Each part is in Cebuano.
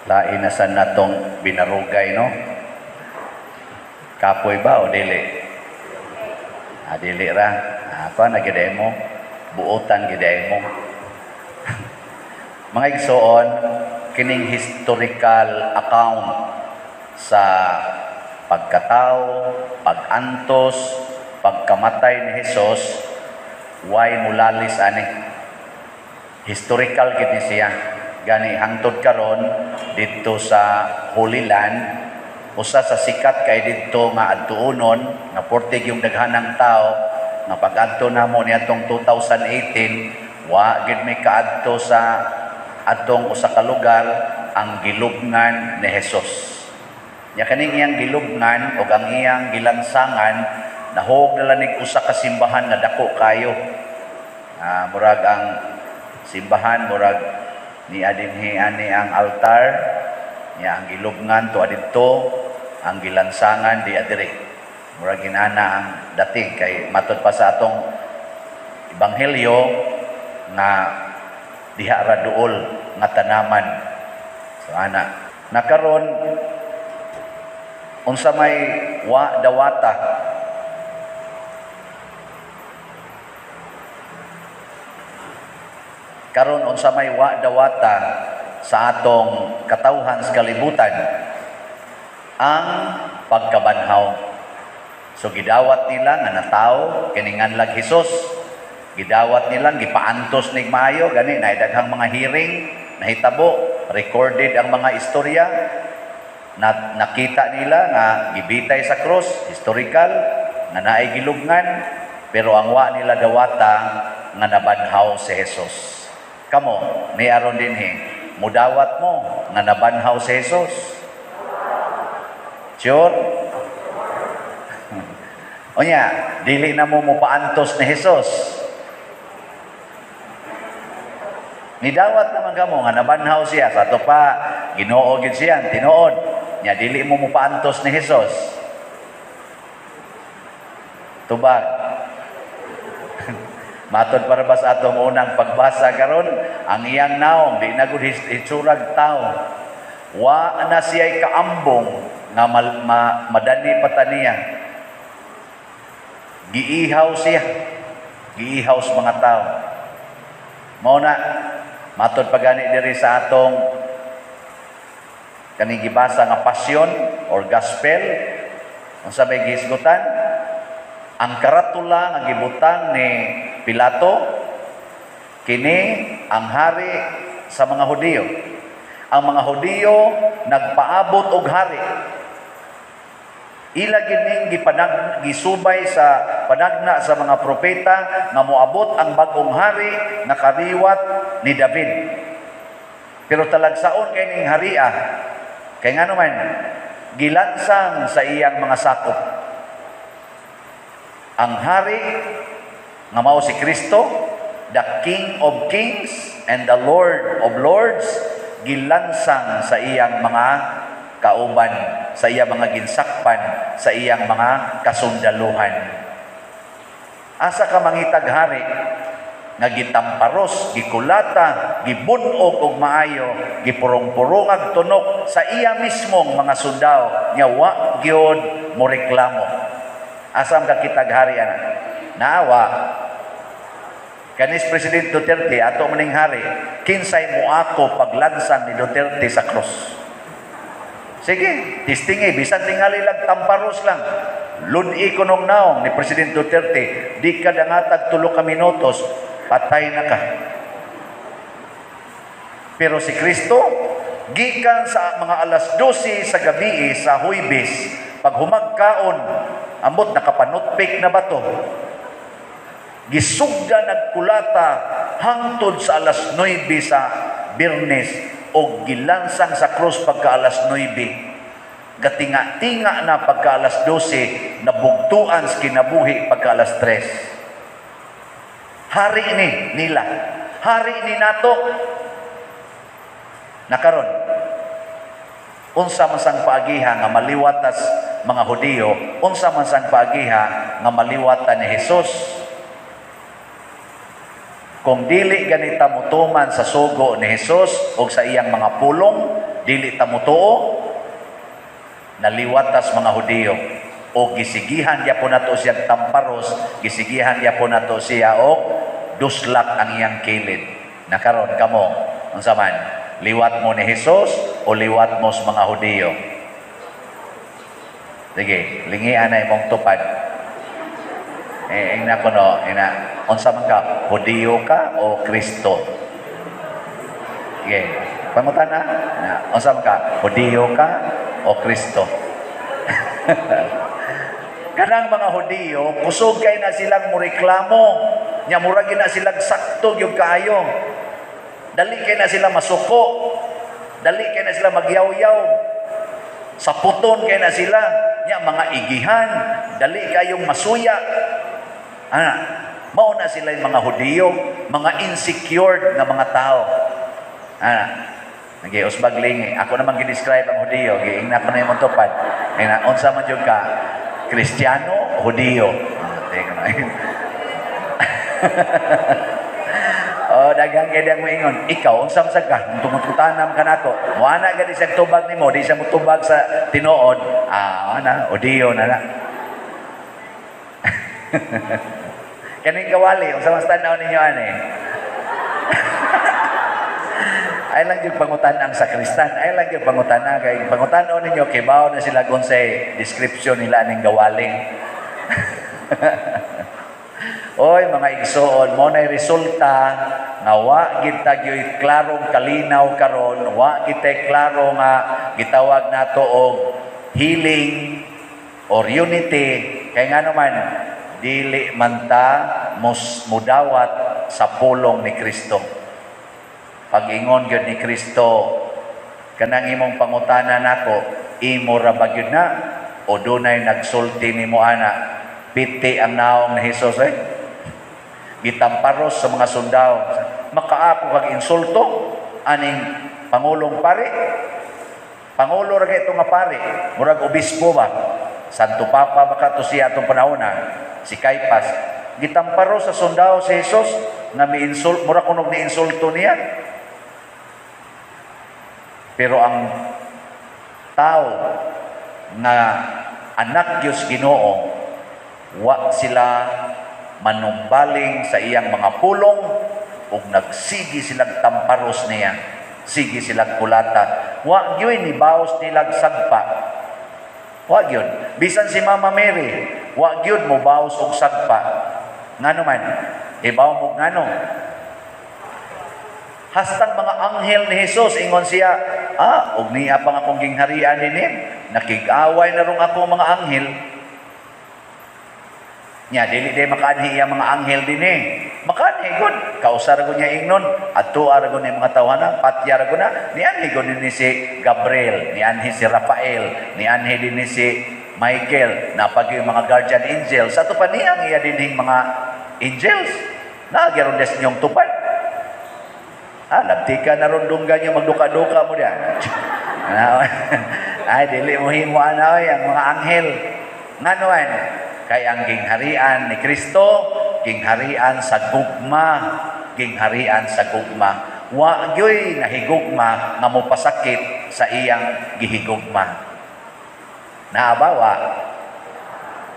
Lain na sa natong binarugay, no? Kapoy ba o dili? Ah, dili ra. Ah, pa na gid mo, buotan gid mo. Mga igsoon, kining historical account sa pagkatao, pag-antos, pagkamatay ni Jesus, way mulalis ani. Historical gid ni siya. Gani hangtod karon didto sa Holy Land, usa sa sikat kay didto nga adtuonon nga portig yung daghanang tao nga pag-adto namo niadtong 2018, wa gid mi kaadto sa adtong usa ka lugar, ang gilubngan ni Jesus. Nya kaning iyang gilubngan og ang iyang gilansangan, nahog na nig usa ka simbahan nga dako kayo. Murag ang simbahan murag ni adinhi ani ang altar niya, ang gilubngan to adito, ang gilansangan di adiri. Murag inana ang dating kay matod pa sa atong ebanghelyo nga diha ra duol nga tanaman. So ana nakaron, unsa may wa dawata? Karon, unsa may wa dawata sa atong katawhan sa kalibutan? Ang pagkabanhaw. So gidawat nila nga natawo kini nganlag Hesus. Gidawat nila gipaantos nig maayo, gani naay daghang mga hearing nahitabo, recorded ang mga istorya. Na, nakita nila nga gibitay sa krus, historical nga naay gilubngan, pero ang wa nila dawata nga nabanhaw si Jesus. Kamo ni aron dinhi, mudawat mo nga nabanhaw si Jesus? Sure? Unya, dili na mo mopaantos ni Jesus. Nidawat naman kamo nga nabanhaw siya, sa ato pa Ginoo gid siya, tinuod. Nya dili mo mopaantos ni Jesus. Tubag. Matod para ba sa atong unang pagbasa karon, ang iyang naong di na gud hitsurag tao. Wa na siya'y kaambong nga madani pa ta niya. Giihaw siya. Giihaw sa mga tao. Mao na matod pa gani diri sa atong kaning gibasa nga passion or gospel, unsa may gihisgutan? Ang karatula nga gibutang ni Pilato, "Kini ang hari sa mga Hudiyo." Ang mga Hudiyo nagpaabot og hari. Ila gining gisubay sa panagna sa mga propeta nga moabot ang bag-ong hari nga kaliwat ni David. Pero talagsaon kay ning haria, kay ngano man gilansang sa iyang mga sakop. Ang hari nga mao si Kristo, the King of Kings and the Lord of Lords, gilansang sa iyang mga kauban, sa iyang mga ginsakpan, sa iyang mga kasundaluhan. Asa ka mangitag hari nga gitamparos, gikulata, gibunog og maayo, gipurong-purongag tunok sa iya mismong mga sundao, nya wa gyud mo reklamo? Asam ka kitag hari ana? Naawa. Kanis President Duterte, ato maning hari, kinsay moako paglansang ni Duterte sa krus? Sige, testingi, bisan tingali lang tamparos lang. Ludi ko nung naong ni President Duterte, di ka dangatag 3 ka minutos, patay na ka. Pero si Kristo, gikan sa mga alas 12 sa gabi sa Huybes, pag humagkaon, ambot nakapanutpik na bato, gisugda nagkulata hangtod sa alas 9 sa Birnes o gilansang sa krus pagka alas 9. Gatinga-tinga na pagka alas 12, nabugtuan sa kinabuhi pagka alas 3. Hari ni nila. Hari ni nato. Nakaron, unsa man sang paagiha nga maliwatas mga Hudiyo, unsa man sang paagiha nga maliwatan ni Jesus? Kung dili ganita mutuman sa sugo ni Jesus o sa iyang mga pulong, Dili ta motuo, naliwatas mga Hudiyo o gisigihan gyapon nato siya tamparos, gisigihan gyapon nato siya og duslak ang iyang kilid. Nakaron kamo, unsa man, liwat mo ni Hesus o liwat mo sa mga Hudiyo? Sige, lingian na imong tupad. Eh, ingna ko no, ina, unsa man ka, Hudiyo ka o Kristo? Sige, pangutana, na, unsa man ka, Hudiyo ka o Kristo? Kanang mga Hudiyo, kusog kay na silang moreklamo. Nya murag na silang sakto gyud kaayo. Dali kay na sila masuko. Dali kay na sila magyaw-yaw. Saputon kay na sila. Nya mga igihan, dali kayong masuya. Ana, mao na sila yung mga Hudiyo, mga insecure nga mga tao. Ana, nag-iusbag lingi. Ako naman gi-describe ang Hudiyo, giingna ko na yung tupad. Ina, unsa man jud ka? Kristiyano, Hudiyo. Oh, daghang kay dang moingon, ikaw unsa man sad ka? Tungod-tanam ka nako. Moana gani siya tubag nimo, di siya motubag sa tinuod. Ah, ana, Hudiyo na na. Kaning kawali, unsa man tan-aw ninyo ani? Ay lang yung pangutan-ang sa kristan. Ay lang yung pangutan-ang. Kay pangutan-on ninyo, kibaw na sila kung sa description nila aning gawaling. Oy, mga igsoon, mo na'y resulta nga wa gid ta gyoy klarong kalinaw karon, wa gid tay klaro nga gitawag nato og healing or unity. Kay ngano man, dili man ta mudawat sa pulong ni Kristo. Pag-ingon gyud ni Kristo, kanang imong pangutana nako, imo ra ba gyud na o dunay nagsulti nimo ana? Piti ang naong ni Hesus eh. Gitamparos sa mga sundao. Makaako kag insulto aning pangulong pari. Pangulo ra kay nga pari, murag obispo ba? Santo Papa baka to siya atong panahona, si Caipas. Gitamparos sa sundao si Hesus nga mi-insult, mura kunog ni insulto niya. Pero ang tao nga anak Dios Ginoo, wa sila manumbaling sa iyang mga pulong ug nagsigi silang tamparos niya, sige silang kulata. Wa gyud ni baos nilag sagpa. Wa gyud. Bisan si Mama Mary, wa gyud mo baos og sagpa. Ngano man? Ibaw mo ngano? Hastang mga anghel ni Jesus, ingon siya, ah, og niya pang akong gingharian ninim, nakig-away na rong ako mga anghel. Nya, dili day makaanhi iya mga anghel dinhi. Makaanhi gud, kausa ra gud niya ingnon, adto ra gud ni mga tawhana, patya ra gud na, nianhi gud ni si Gabriel, nianhi si Rafael, nianhi din ni si Michael, napag yung mga guardian angels. Sa ato pa niya ang iya dinhing mga angels. Naagyaron des niyong tupad. Ah, labtika na ron dunggan yung magduka-duka mo diyan. Ay, dili mo himo ana oy ang mga anghel. Nganuan? Kay ang gingharian ni Kristo, gingharian sa gugma, gingharian sa gugma. Wa gyoy nahigugma nga mopasakit sa iyang gihigugma. Naabawa?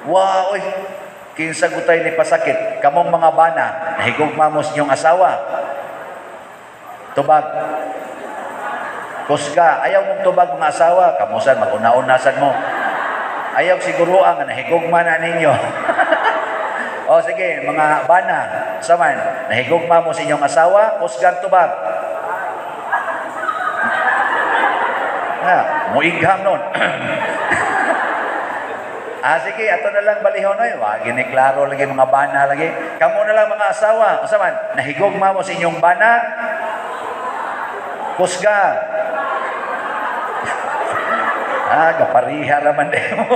Wa oy, kinsa gutay ni pasakit? Kamong mga bana, nahigugma mo sa inyong asawa. Tubag. Kusga, ayaw mong tubag mga asawa, kamusan maguna-unasan mo. Ayaw siguro ang nahigugma na ninyo. O sige, mga bana, saman, nahigugma mo sa inyong asawa, kusgang tubag. Ha, muigham nun. Ah, sige, ato na lang balihon oy. Wa gini klaro lagi mga bana lagi. Kamo na lang mga asawa, saman, nahigugma mo sa inyong bana, kusga. Ah, gapariha raman mo.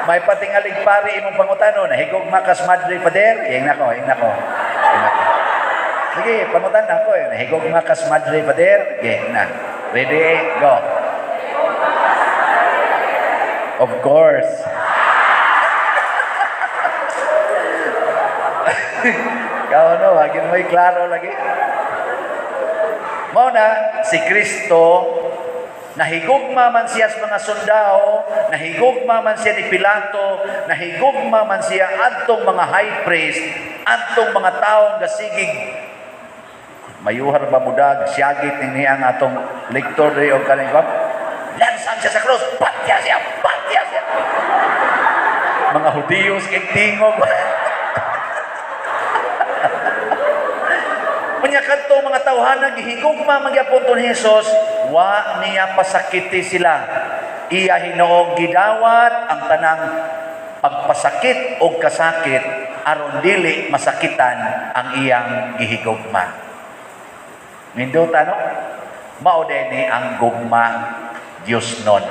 May patingalig pari imong pangutano, nahigugma kas madre pader. Ingna ko, ingna ko. Sige, pangutan ako eh. Nahigugma kas madre pader. Sige, na. Ready, go. Of course. Ikaw no, wagin mo'y klaro lagi. Mao na, si Kristo, Nahigugma man siya sa mga sundao, nahigugma man siya ni Pilato, nahigugma man siya adtong mga high priest, adtong mga taong gasigig mayuhar ba mudag, siyagit ni niya ang atong lektor diri og kaning lansan siya sa krus, patya siya, patya siya. Mga Hudiyos kay tingog. Unya kadto mga tawhana gihigugma magyapon to ni Hesus, wa niya pasakiti sila. Iya hinuong gidawat ang tanang pagpasakit og kasakit aron dili masakitan ang iyang gihigugma. Nindota no? Mao ni ang gugma Dios nun.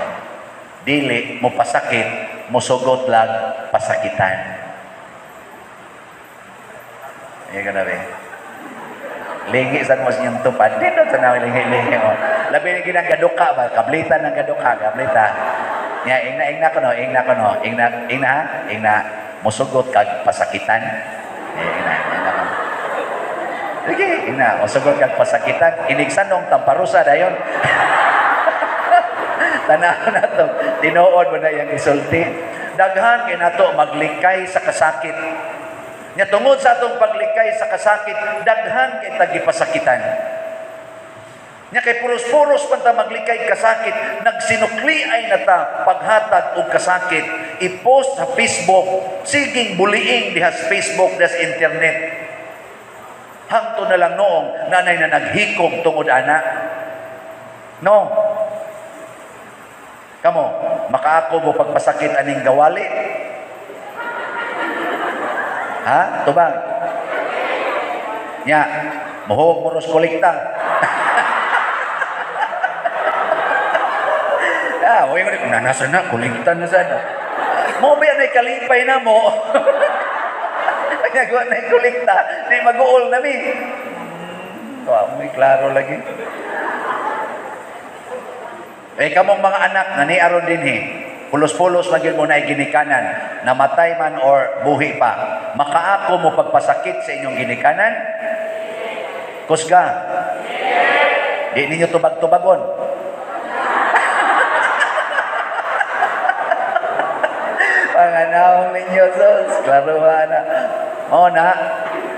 Dili mo pasakit, mosugot lang pasakitan. Iya ka na ba? Lingi sa mo siyang tupad. Dito sa namin lingi-lingi mo. Labi ni ginang gaduka ba? Kablitan ng gaduka, kablita. Nya, ingna ko no, ingna ko no. Ingna, ingna, ingna. Musugot kag pasakitan. Ingna, ingna ko. Sige, ingna. Musugot kag pasakitan. Inigsanong tamparusa dayon. Tanaw na to. Tinuod mo na iyang isulti. Daghan kay nato maglikay sa kasakit. Nya tungod sa atong paglikay sa kasakit, daghan kay tagipasakitan. Nya kay puros-puros man ta maglikay kasakit, nagsinukli ay nata paghatag og kasakit. I-post sa Facebook, siging buliing diha sa Facebook, diha sa internet. Hangto na lang noong nanay na naghikom tungod ana. No. Kamo, makaako mo pagpasakit aning gawali? Ha? Tubang? Nya, muhog mo ros kolekta. Ah, huwag mo rin, nasa na, kolekta na sana. Mo ba yan ay kalipay na mo? Nagawa na yung kolekta, di mag-uol na mi. Wa mo'y klaro lagi. Eh, kamong mga anak, na niaron din eh. Pulos-pulos man gyud mo na ginikanan, namatay man or buhi pa. Makaako mo pagpasakit sa inyong ginikanan? Kusga. Di ninyo tubag-tubagon. Panganaw ninyo, sus. Klaro na. O na,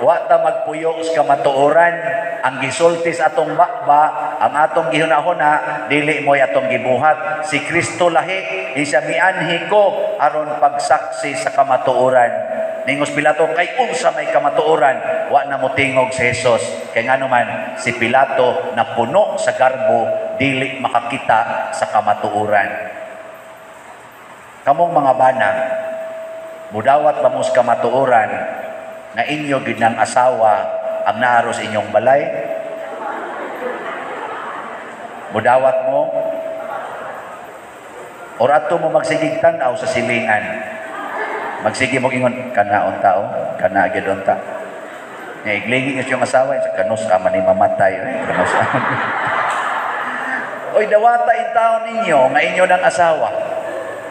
wa ta magpuyo sa kamatuoran. Ang gisulti sa atong bakba, ang atong gihunahuna, dili mo'y atong gibuhat. Si Kristo lahi, isa mianhi ko aron pagsaksi sa kamatuoran. Ningos Pilato, kay unsa may kamatuoran, wa na motingog si Jesus. Kay ngano man, si Pilato napuno sa garbo, dili makakita sa kamatuoran. Kamong mga bana, mudawat ba mo sa kamatuoran na inyo gid ng asawa ang naaros inyong balay? Mudawat mo? Or ato mo magsigig tan-aw sa silingan? Magsige mo ingon, kana unta o, kana gyud unta. Nga iglingi nga siyang asawa, sa kanus ama ni mamatay, kanus ama. Oy, dawata in taon ninyo nga inyo ng asawa.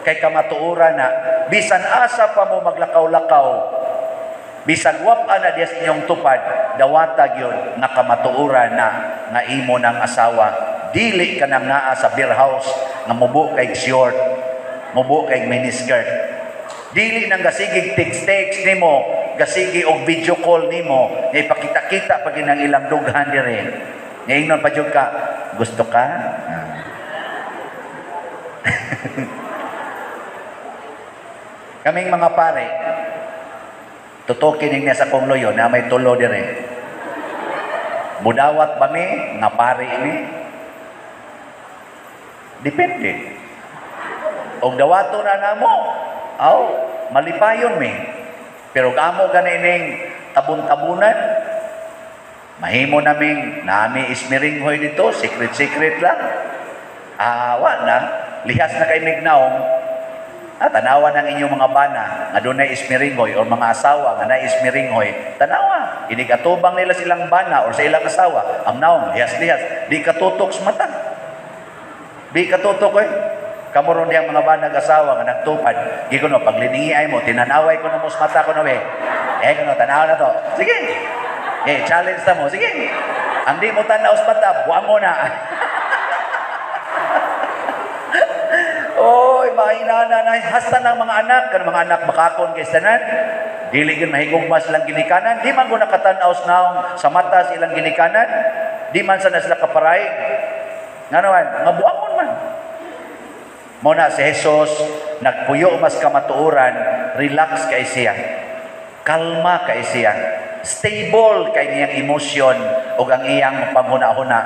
Kay kamatuoran na bisan asa pa mo maglakaw-lakaw, bisan wap ana diya sa inyong tupad, dawata gyud nga kamatuoran na nga imo ng asawa. Dili ka nang naa sa beer house nga mubo kay short, mubo kay miniskirt. Dili nang gasigig text-text nimo, gasigi og video call nimo, nga ipakita-kita pa ginang ilang dughan dire. Nga ingnon pa jud ka, gusto ka? Kaming mga pare, tutukin niya sa kong loyo na may tulo dire. Mudawat ba mi? Nga pare mi? Depende. Og dawato na namo, aw, malipayon mi. Pero amo ganining tabon-tabunan, mahimo naming nami ismiringhoy dito, secret-secret lang. Awa na, lihas na kay mignaong. Tanawa ng inyong mga bana nga dunay ismiringhoy or mga asawa nga nay ismiringhoy, tanawa inigatubang nila silang bana or sa ilang asawa, ang naong lihas-lihas, di katutok sa mata. Di katutok eh. Kamuron diyang mga bana asawa nga nagtupad. Gi kuno pagliningi mo, tinanaway ko na mo sa mata ko no eh. Eh kuno tanaw na to. Sige. Eh challenge ta mo, sige. Ang di mo tanaw sa mata, buang mo na. ba inana na hasta ng mga anak, kan mga anak makakon kay tanan. Dili gyud mahigugma silang ginikanan, di man ko nakatan-aw sa naong sa mata sa ilang ginikanan, di man sa na sila kaparaig. Ngano man, nga buangon man. Mao na si Jesus nagpuyo mas kamatuoran, relax kay siya. Kalma kay siya. Stable kay niyang emosyon ug ang iyang panghuna-huna.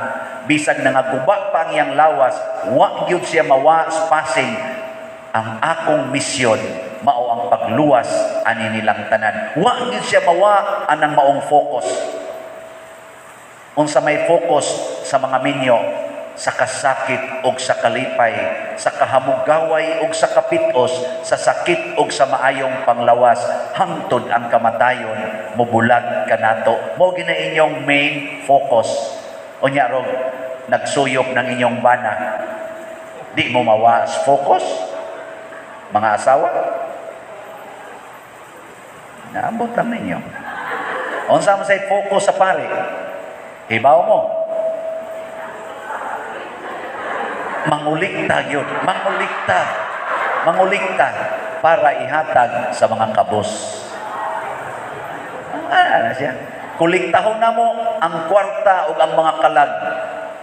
Bisag nangaguba pa ang iyang lawas, wa gyud siya mawa passing ang akong misyon mao ang pagluwas ani nilang tanan. Wa gyud siya mawa anang maong focus. Unsa may focus sa mga minyo? Sa kasakit og sa kalipay, sa kahamugaway og sa kapitos, sa sakit og sa maayong panglawas, hangtod ang kamatayon mobulag kanato. Mao gina inyong main focus. Unya rog nagsuyop ng inyong bana, di mo mawa focus. Mga asawa, naambot lang ninyo. Unsa man say focus sa pari? Hibaw mo. Mangulikta gyud, mangulikta. Mangulikta para ihatag sa mga kabos. Ah, na siya. Kuliktahon na mo ang kwarta ug ang mga kalag.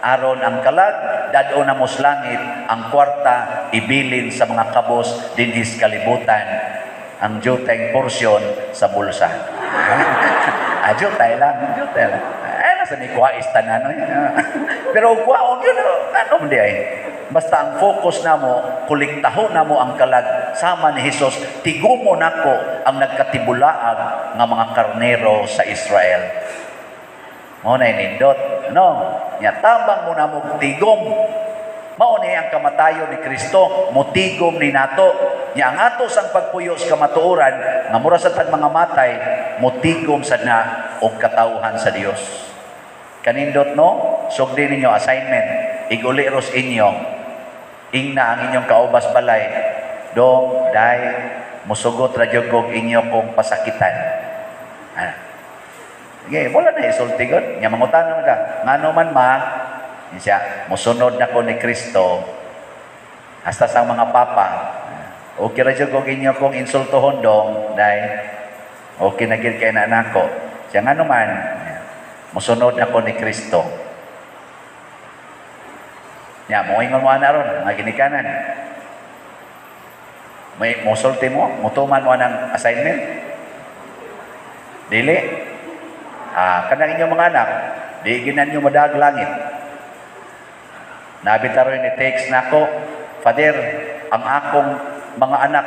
Aron ang kalag, dad-on na mo sa langit, ang kwarta ibilin sa mga kabos dinhis kalibutan. Ang juteng porsyon sa bulsa. Ah, jutay lang, jutay lang. Eh, nasa ni kuwais tanan, no? Pero kuwaon yun, ano man di ay. Basta ang focus na mo, kuliktahon na mo ang kalag, sama ni Jesus, tigumo nako ang nagkatibulaag nga mga karnero sa Israel. Mao na nindot, no? Nya tabang mo na mo tigom. Mao ni ang kamatayon ni Kristo, motigom ni nato. Nya ang ato sang pagpuyo sa kamatuoran, nga mura sa tag mga matay, motigom sad na og katawhan sa Dios. Kanindot no, sugdi ninyo assignment, iguli ros inyo. Ingna ang inyong kaubas balay, dong dai musugot ra gyud kog inyo kong pasakitan. Ah. Sige, wala na isulti gud. Nya mangutana man ka, ngano man ma? Siya, musunod na ko ni Kristo hasta sa mga papa. Okay ra jud kog inyo kong insultohon dong, dai. Okay na gid kay na nako. Siya ngano man, musunod na ko ni Kristo. Nya moingon mo ana ron, mga ginikanan. May musulti mo, mutuman mo anang assignment. Dili. Ah, kanang inyong mga anak, di ginan nyo madag langit. Nabitaroy ni text nako, Father, ang akong mga anak,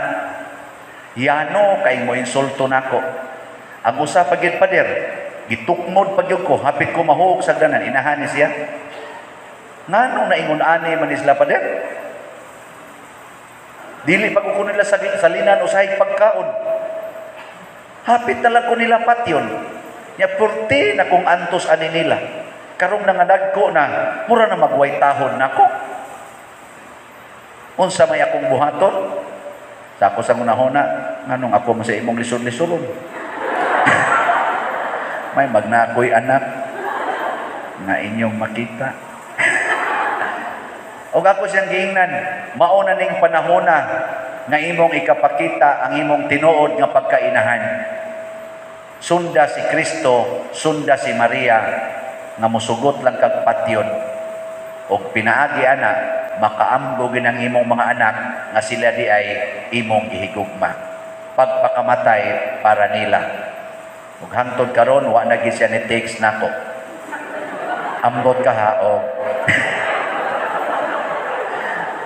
yano kay mo insulto nako. Ang usa pa gyud, Father, gitukmod pa gyud ko, hapit ko mahuog sa ganan, inahan ni siya. Ngano naingon ani man sila, Father? Dili pa ko nila salinan usahay pagkaon. Hapit na lang ko nila patyon. Nya purti na kung antos ani nila. Karong nangadagko na, mura na magway tahon nako. Unsa may akong buhaton? Sa ako sa ngunahona, nganong ako man sa imong lisod-lisolon. May magnakoy anak nga inyong makita. Og ako siyang giingnan, mao na ning panahona nga imong ikapakita ang imong tinuod nga pagkainahan. Sunda si Kristo, sunda si Maria, nga musugot lang kag patyon. Og pinaagi ana, makaamgo ginang imong mga anak nga sila di ay imong gihigugma. Pagpakamatay para nila. Ug hangtod karon wa na gid siya ni text nako. Ambot ka ha og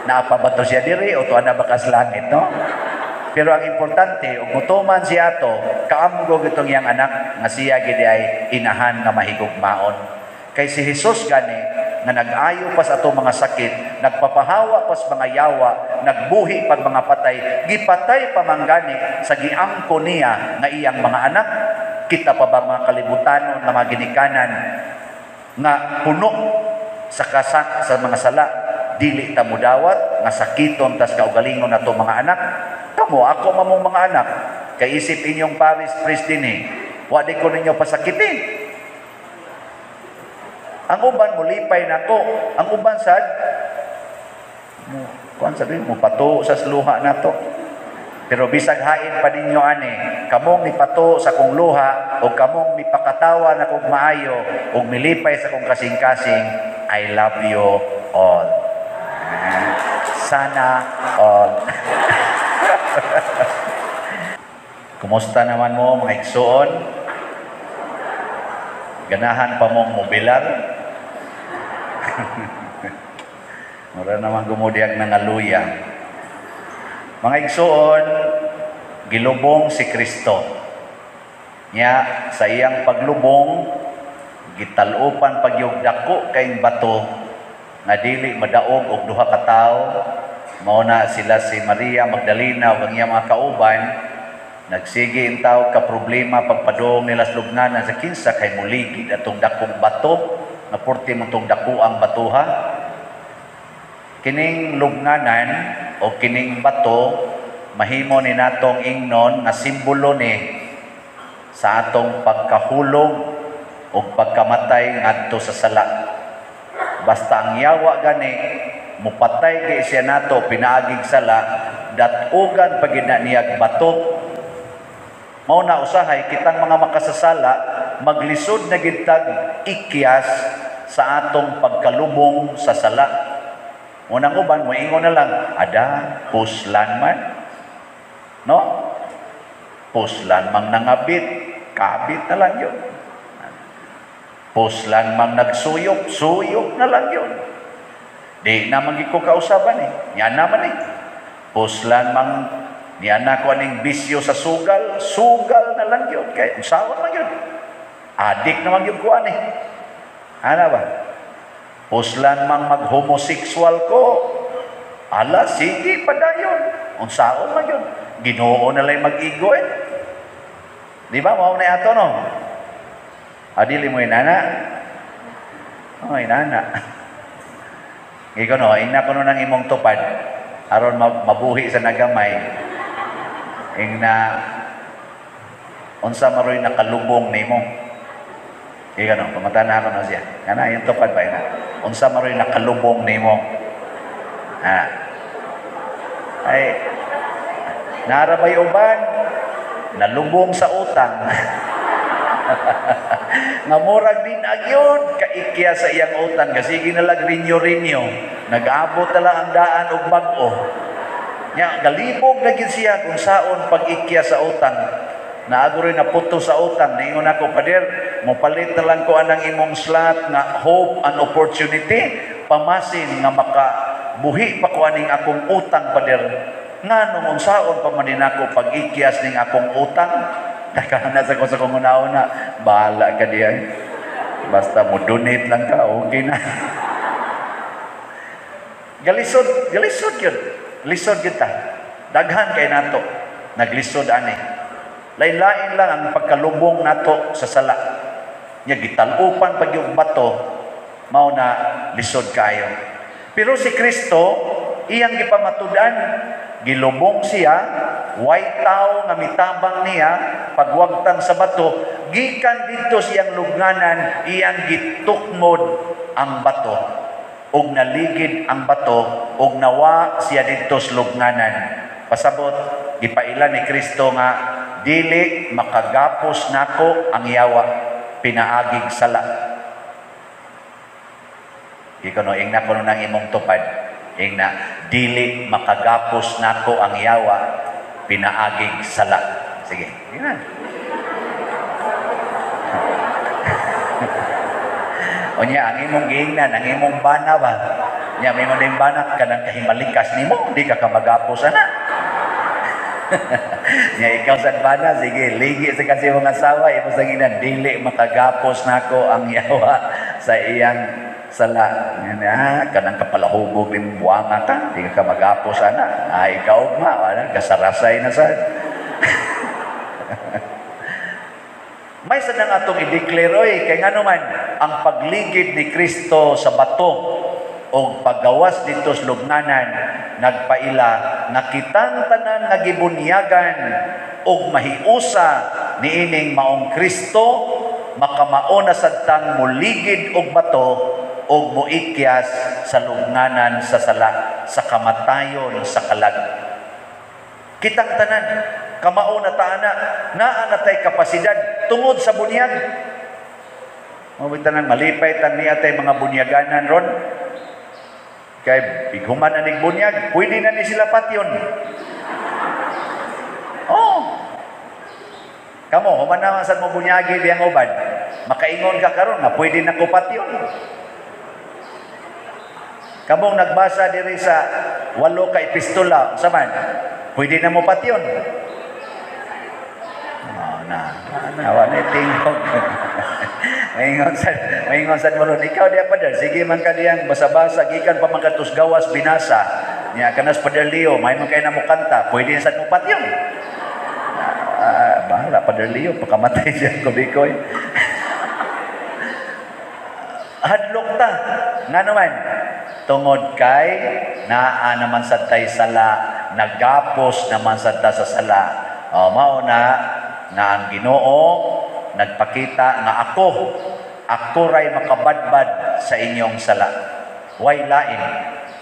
naapa ba to siya diri o tuwa na ba kas langit, no? Pero ang importante, ug mutuman siya ato, kaamgo gitong iyang anak nga siya gid ay inahan nga mahigugmaon. Kay si Jesus gani nga nag-ayo pas ato mga sakit, nagpapahawa pas mga yawa, nagbuhi pag mga patay, gipatay pa man gani sa giangko niya nga iyang mga anak. Kita pa ba mga kalibutanon nga mga ginikanan nga puno sa kasak sa mga sala, dili ta mudawat nga sakiton tas kaugalingon nato mga anak. Kamo ako mamong mga anak, kay isip inyong paris priest dinhi, wa di ko ninyo pasakitin. Ang uban molipay nako, ang uban sad Kuan sa mo pato sa luha nato. Pero bisag hain pa ninyo ani, kamong nipato sa kong luha o kamong mipakatawa na kong maayo ug milipay sa kong kasing-kasing, I love you all. Sana all. Kumusta naman mo mga igsuon? Ganahan pa mong mobilar? Mura naman gumudiyag ng aluya. Mga igsuon, gilubong si Kristo. Nya sa iyang paglubong, gitalupan pagyog dako kayong bato nga dili madaog og duha ka tawo. Mao na sila si Maria Magdalena ug ang iyang mga kauban. Nagsige in tao ka problema pagpadong nila sa lubnganan sa kinsa kay muligid atong dakong bato nga purti mo tong dako ang batuha. Kining lubnganan o kining bato mahimo ni natong ingnon nga simbolo ni sa atong pagkahulog o pagkamatay ngadto sa sala. Basta ang yawa gani mupatay kay siya nato pinaagig sala, datugan pagid na niyag bato. Mao na usahay kitang mga makasasala maglisod na gid tag ikyas sa atong pagkalubong sa sala. Unang uban moingon na lang, ada puslan man. No? Puslan mang nangabit, kabit na lang yun. Puslan mang nagsuyop, suyop na lang yun. Di naman ko kausaban eh. Yan naman eh. Puslan mang niya na ko aning bisyo sa sugal, sugal na lang yun. Kaya usawan man yun. Adik naman yun kuan eh. Ano ba? Puslan mang mag-homosexual ko, ala, sige, padayon. Unsaon man yun. Ginoo na lang mag-igo eh. Di ba? Mao na ato, no? Adili mo inana? Oh, inana. Ikaw no, ingna ko no ng imong tupad, aron mabuhi sa nagamay. Ingna, unsa maroy nakalubong nimo. Ikaw no, pamata na ako no siya. Kana, yung tupad ba ina? Unsa maroy nakalubong nimo. Ha. Ay, narabay uban, nalubong sa utang. Nga murag din agyon kaikya sa iyang utang kasi ginalag rinyo-rinyo, nag-abot na lang ang daan og bag-o. Nya galibog na gid siya kung saon pag-ikya sa utang. Naago rin naputo sa utang. Niingon ako, Pader, mopalit na lang ko anang imong slot nga hope and opportunity, pamasin nga makabuhi pa ko aning akong utang, Pader. Nganong unsaon pa man din ako pag-ikyas ning akong utang? Nakahana sa ko sa kong una-una, bahala ka diyan. Basta mo donate lang ka, okay na. Galisod, galisod yun. Lisod kita. Daghan kay nato. Naglisod ani. Lain-lain lang ang pagkalubong nato sa sala. Nya gitalupan pag yung bato, mao na lisod kayo. Pero si Kristo, iyang gipamatud-an, gilubong siya, way tao nga mitabang niya, pagwagtang sa bato, gikan didto siyang lubnganan, iyang gitukmod ang bato. Og naligid ang bato, og nawa siya didto sa lubnganan. Pasabot, gipaila ni Kristo nga, dili makagapos nako ang yawa, pinaagig sala. Ikaw no, ingna ko nang imong tupad. Ingna, dili makagapos nako ang yawa, pinaagig sala. Sige, ingna. Unya, ang imong giingnan, ang imong bana ba? Nya, may mga bana, kanang kahimalikas nimo, di ka kamagapos, ana. Nya, ikaw sa bana, sige, ligi sa kasi mga asawa, imo sa ginan, dili makagapos nako ang yawa sa iyang sala. Nya, kanang kapalahubog ni buwanga ka, di ka kamagapos, ana. Ah, ikaw ma, ana, kasarasay na sad. May sa nang atong i-declare, oy, kay ngano man, ang pagligid ni Kristo sa bato o paggawas dito sa lubnganan, nagpaila nga kitang tanan nga gibunyagan og mahiusa niining maong Kristo, makamao na sadtang muligid og bato og moikyas sa lubnganan sa sala, sa kamatayon sa kalag. Kitang tanan, kamao na ta ana, naa na tay kapasidad tungod sa bunyag. Mao tanan malipay tan niya tay mga bunyaganan ron. Kay bighuman anig bunyag, pwede na ni sila patyon. Oh. Kamo, human naman sad mo bunyagi diyang uban. Makaingon ka karon nga pwede na ko patyon. Kamong nagbasa diri sa 8 ka epistola, unsa man? Pwede na mo patyon. Oh, na. Awa na tingog. Maingon sad mo ron, ikaw diya pa der, sige man ka diyang basa-basa, gikan pa man kadtos gawas binasa. Nya kanas Pader Leo, may man kay na mo kanta, pwede sad mo patyon. Bahala Pader Leo, pakamatay siya kubikoy. Hadlok ta. Ngano man? Tungod kay naa naman sad tay sala, nagapos naman sad ta sa sala. O, mao na nga ang Ginoo nagpakita nga ako ray makabadbad sa inyong sala. Way lain.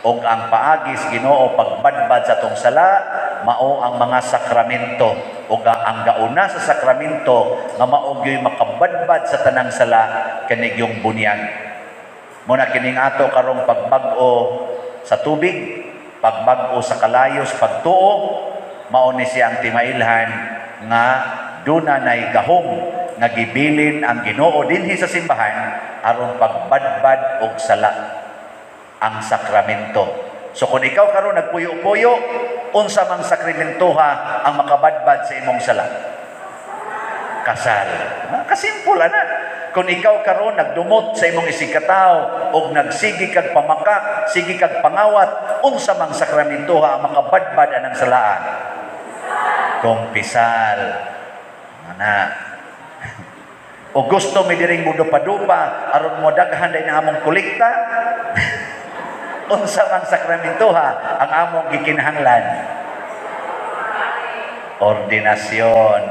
Og ang paagis Ginoo pagbadbad sa tong sala, mao ang mga sakramento. Og ang gauna sa sakramento nga mao gyoy makabadbad sa tanang sala kani gyung bunyag. Muna kining ato karong pagbag-o sa tubig, pagbag-o sa kalayos, pagtuo, mao ni siya ang timailhan nga duna nay gahom nga gibilin ang Ginoo dinhi sa simbahan aron pagbadbad og sala, ang sakramento. So kung ikaw karon nagpuyo-puyo, unsa mang sakramentoha ang makabadbad sa imong sala? Kasal. Kasimpol ana. Kung ikaw karon nagdumot sa imong isigkatawo og nagsigi kag pamakak, sige kag pangawat, unsa mang sakramentoha ang makabadbad anang salaan? Kumpisal. Ana. O gusto mi diring mudupa-dupa aron mo daghan day na among kolekta? Unsa mang sakramentoha ang among gikinahanglan? Ordinasyon.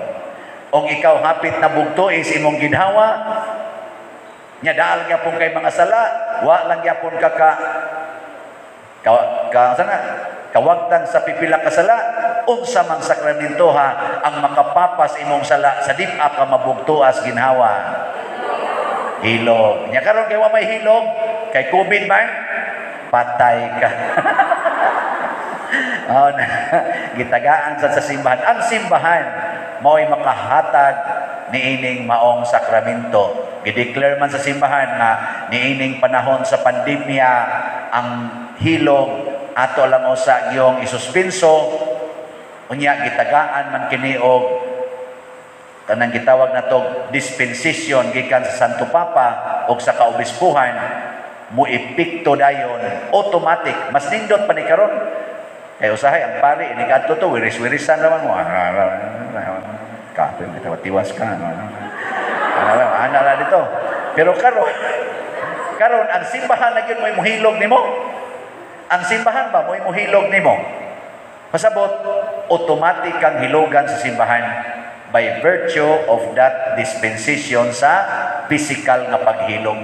Og ikaw hapit na bugto is imong ginhawa, nya daal gyapon kay mga sala, wa lang gyapon ka ka, ka, ka sana, kawagtang sa pipila ka sala, unsa mang sakramentoha ang makapapas imong sala sa dip-a ka mabugtuas ginhawa? Hilog. Nya karon kay wa may hilog, kay COVID man, patay ka. Oh, na, gitagaan sa simbahan. Ang simbahan mao'y makahatag niining maong sakramento. Gideclare man sa simbahan nga niining panahon sa pandemya ang hilog ato lang usa gyong isuspenso, unya gitagaan man kini og kanang gitawag nato dispensation gikan sa Santo Papa og sa kaobispuhan, mo epekto dayon automatic. Mas nindot pa ni karon kay usahay ang pari ini kadto to wiris-wirisan raman mo, kape tiwas ka ana la dito. Pero karon ang simbahan na gyud mo'y mohilog nimo. Ang simbahan ba mo'y mohilog nimo? Pasabot, automatic kang hilogan sa simbahan by virtue of that dispensation sa physical nga paghilog.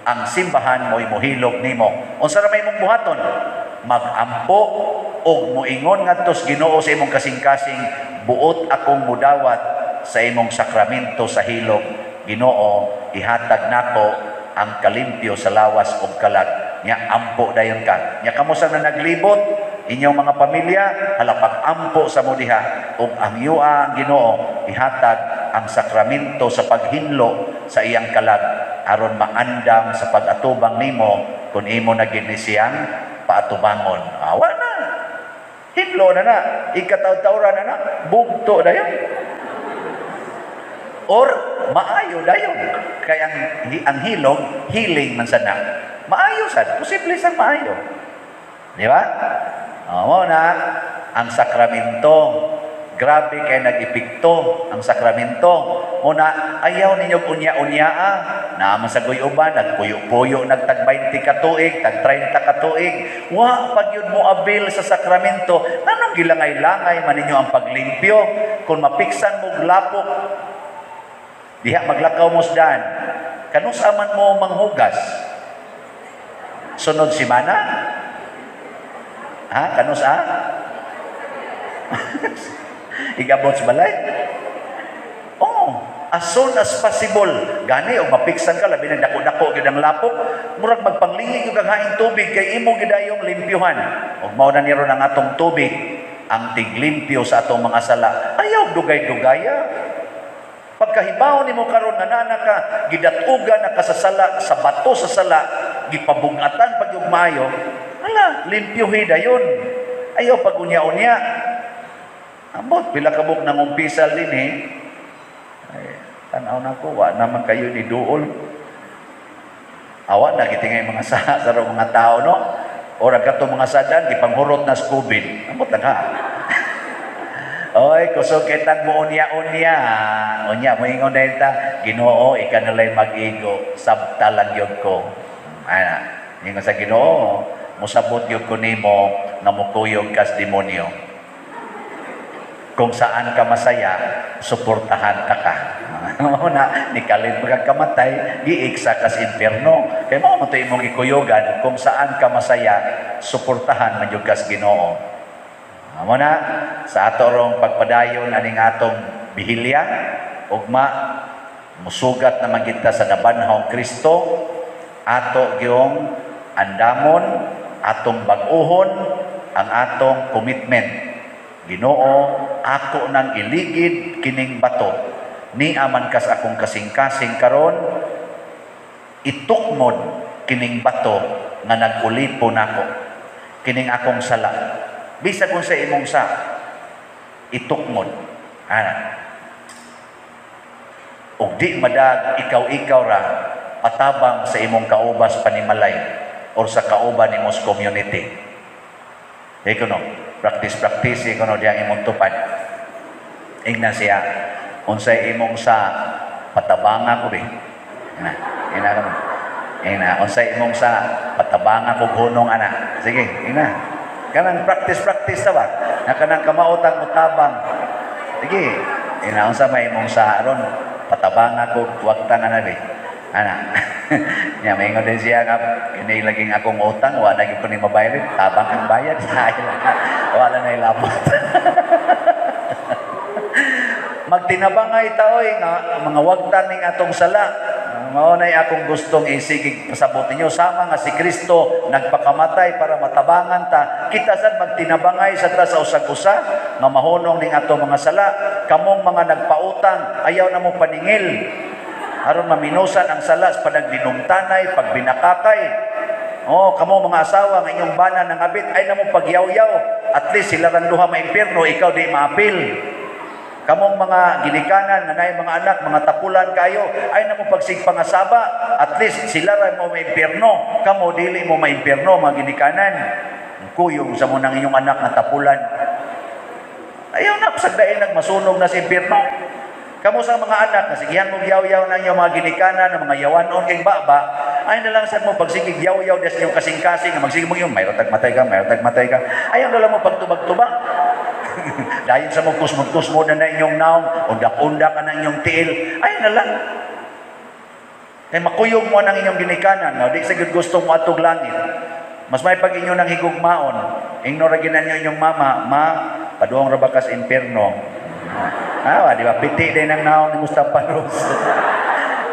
Ang simbahan mo'y mohilog nimo. Unsa ra may imong buhaton? Magampo og moingon ngadto sa Ginoo sa imong kasing-kasing, buot akong mudawat sa imong sakramento sa hilog. Ginoo, ihatag nako ang kalimpyo sa lawas ug kalag. Nya ampo dayon ka. Nya kamo sa na naglibot inyong mga pamilya, hala pag-ampo sa mo diha ug ang yuа ang Ginoo ihatag ang sakramento sa paghinlo sa iyang kalag aron maandam sa pag-atubang nimo kung imo na gid ni siyang paatubangon. Awa na. Hinlo na na. Ikataw-tawra na na. Bugto dayon. Or maayo dayon. Kay ang hilog, healing man sad na. Maayo sad. Posible sang maayo. Di ba? O, na ang sakramento. Grabe kay nag-epekto ang sakramento. Muna, ayaw ninyo unya-unyaa. Naaman sa guyuban, nagpuyo-puyo, nagtag 20 ka tuig, tag 30 ka tuig. Wa, pag yun mo abil sa sakramento, anong gilangay-langay man ninyo ang paglimpyo? Kung mapiksan mo lapok, diha maglakaw mo sdan, kanus aman mo manghugas? Sunod simana? Ha? Kanus a? Igabot sa balay? Oh, as soon as possible. Gani og mapiksan ka, labi na dako-dako gyud ang lapok, murag magpanglingi gyud kang haing tubig kay imo gidayong limpyuhan. Ug mao na ni ron ang atong tubig ang tiglimpyo sa atong mga sala. Ayaw dugay-dugaya. Pagkahibaw nimo karon nga naa ka gidat-ugan na ka sa sala, sa bato sa sala, gipabugatan pag yung maayo, hala, limpyuhi dayon. Ayaw pag unya-unya. Ambot, pila ka buok nang umpisal din eh. Ay, tanaw na ko, wa naman kayo ni duol. Awa na gitingay mga sa sa mga tao, no? Ora kato mga sadan gipanghurot na sa COVID. Ambot lang ha. Oy, kusog kitang mo unya-unya. Unya moingon dahil ta, "Ginoo, ika na lay mag-igo, sabta lang yun ko." Ana, ingon sa Ginoo, "Musabot yun ko nimo nga mukuyog kas demonyo. Kung saan ka masaya, suportahan ta ka." Mao na, nikalit magkamatay, giiksa kas impierno. Kay mao man to imong gikuyugan, kung saan ka masaya, suportahan man jud kas Ginoo. Amo na, sa ato rong pagpadayon aning atong bihilya, ugma musugat naman kita sa nabanhawng Kristo, ato gyung andamon, atong bag-uhon ang atong commitment. "Ginoo, ako nang iligid kining bato. Ni aman kas akong kasing-kasing karon, itukmod kining bato nga nag-ulipo nako. Kining akong sala." Bisag kung sa imong sa, itukmod. Ana. Ug di madag ikaw-ikaw ra patabang sa imong kaubas panimalay or sa kauban nimo sa community. Di ko no, practice practice ko no diyang imong tupad. Ingna siya, "Unsay imong sa?" "Patabanga ko be." Ina, ina ka mo. Ina, "Unsay imong sa?" "Patabanga ko hunong ana." Sige, ina. Kanang practice practice ta ba? Na kanang kamaotang mutabang. Sige, ina, "Unsa may imong sa aron?" "Patabanga ko wagtang ana be." Ana. Nya maingon din siya nga, "Kini laging akong utang, wa na gyud ko ni mabayad, tabang kang bayad." Wala na ilabot. Magtinabangay taoy nga mga wagtan ning atong sala. Mao nay akong gustong isigig pasabot ninyo, sama nga si Kristo nagpakamatay para matabangan ta, kita sad magtinabangay sa ta sa usag-usa nga mahunong ning atong mga sala. Kamong mga nagpautang, ayaw na mo paningil aron maminusan ang sala sa panaglinumtanay, pagbinakakay. Oh, kamo mga asawa nga inyong bana ng abit, ay na mo pagyaw-yaw. At least sila rang duha maimpierno, ikaw di maapil. Kamong mga ginikanan nga naay mga anak, mga tapulan kayo, ay na mo pagsigpangasaba. At least sila ra mo maimpierno, kamo dili mo maimpierno, mga ginikanan. Kuyog sa mo ng inyong anak nga tapulan. Ayaw na pasagdain nagmasunog na sa impierno. Kamo sa mga anak na sigihan mo yaw-yaw na inyong mga ginikanan, ng mga yawanon kay baba, ay na lang sad mo pagsigig yaw-yaw des inyong kasing-kasing, magsige mo yung mayroon tagmatay ka, mayroon tagmatay ka. Ayaw na lang mo pagtubag-tubag. Dayon sa mo kusmod-kusmod na na inyong naong, undak-undak ka na inyong tiil, ay na lang. Kay makuyog mo ang inyong ginikanan, no? Di sa gusto mo atog langit. Mas may pag inyo ng higugmaon, ingno ra ginan niyo inyong mama, "Ma, paduong ra ba kas impierno?" Ah, di ba? Piti din ang naong ni Mustaparos.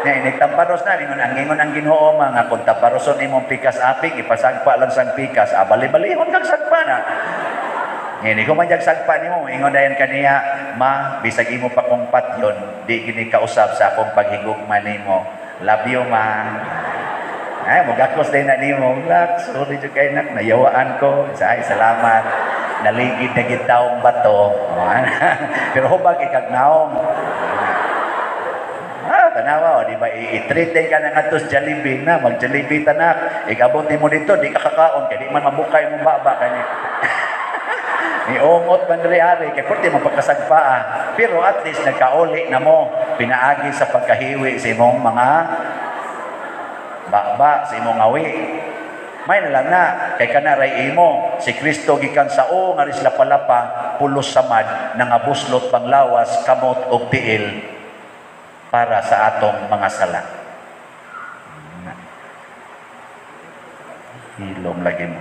Nya inig tamparos na, ingon ang Ginoo mga kung tamparoson imong pikas aping, ipasagpa lang sang pikas, ah, bali-balihon kag sagpa na. Ngini ko man jag sagpa nimo, ingon dayon kaniya, "Ma, bisag imo pa kong patyon, di gini kausap sa akong paghigugma nimo. Love you, Ma." Ay, mogakos din na nimo. "Lak, sorry jud kay nak, nayawaan ko. Say, salamat. Naligid na gid taong bato." Pero hubag ikag naong. Ah, tanawa, o, di ba? I-treat din ka na nga to sa Jollibee na, mag-Jollibee tanak. Ikabot nimo dito, di ka kakaon, kay di man mabukay mong baba kani. Niungot man diri ari kay pwede mapagkasagpa ah. Pero at least nagkauli na mo pinaagi sa pagkahiwi sa imong mga baba, sa imong awi. May na lang na kay kana ray imo si Kristo gikan sa o nga ris lapalapa pulos samad nangabuslot panglawas, kamot og tiil para sa atong mga sala. Hilom lagi mo.